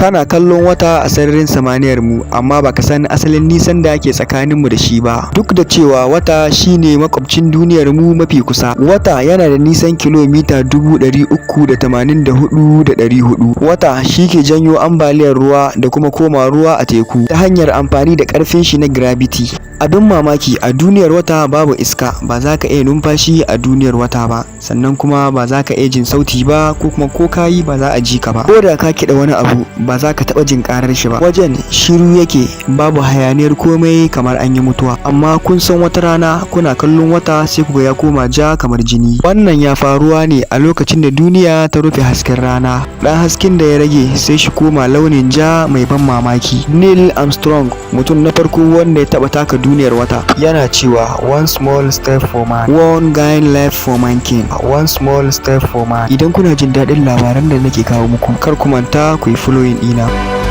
Kana kallon wata a sararin samaniyar mu, amma baka san asalin nisan da ke tsakanin mu da shi ba. Duk da cewa wata shine maƙwabcin duniyar mu mafi kusa, wata yana da nisan kilomita 384,400. Wata shi ke janyo ambaliyar ruwa da kuma koma ruwa a teku ta hanyar amfani da ƙarfin shi na gravity. Abin mamaki, a duniyar wata babu iska, ba za ka iya numfashi a duniyar wata ba, sannan kuma ba za ka iya jin sauti ba, ko kuma ko ka yi ba za a ji ka ba. Ko da ka kiɗa wani abu, ba za ka taɓa jin ƙarar shi ba. Wajen shiru yake, babu hayaniyar komai, kamar an yi mutuwa. Amma kun san wata rana kuna kallon wata sai ku ga ya koma ja kamar jini. Wannan ya faruwa ne a lokacin da duniya ta rufe hasken rana. Ɗan hasken da ya rage sai shi koma launin ja mai ban mamaki. Neil Armstrong, mutum na farko wanda ya taɓa taka duniyar wata, yana cewa, "One small step for man, one giant leap for mankind." One small step for man. Idan kuna jin daɗin labaran da nake kawo muku, kar ku manta ku yi following ɗina.